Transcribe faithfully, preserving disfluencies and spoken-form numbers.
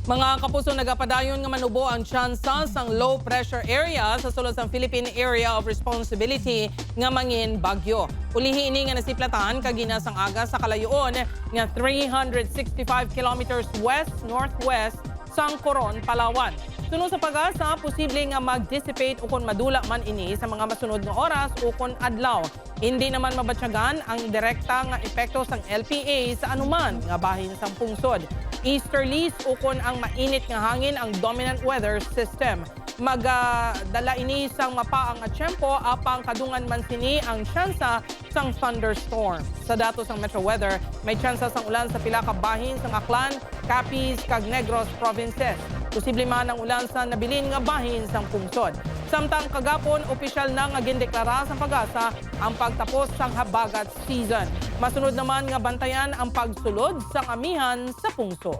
Mga kapuso, nagapadayon nga manubo ang tsansa sang low pressure area sa sulod sang Philippine Area of Responsibility nga mangin bagyo. Ulihi ini nga nasiplatan kagina sang aga sa kalayoon nga three hundred sixty-five kilometers west-northwest sang Coron, Palawan. Suno sa PAGASA, posible nga mag-dissipate ukon madula man ini sa mga masunod nga oras ukon adlaw. Hindi naman mabatyagan ang direkta nga epekto sang L P A sa anuman nga bahin sang pungsod. Easterlies ukon ang mainit nga hangin ang dominant weather system. Magadala ini sang mapaang nga tiyempo, apang kadungan man sini ang tsansa sang thunderstorm. Sa datos sang Metro Weather, may tsansa sang ulan sa pila ka bahin sang Aklan, Capiz, kag Negros provinces. Posible man ang ulan sa nabilin nga bahin sang pungsod. Samtang kagapon, opisyal na nga gindeklara sang PAGASA ang pagtapos sang habagat season. Masunod naman nga bantayan ang pagsulod sang amihan sa pungsod.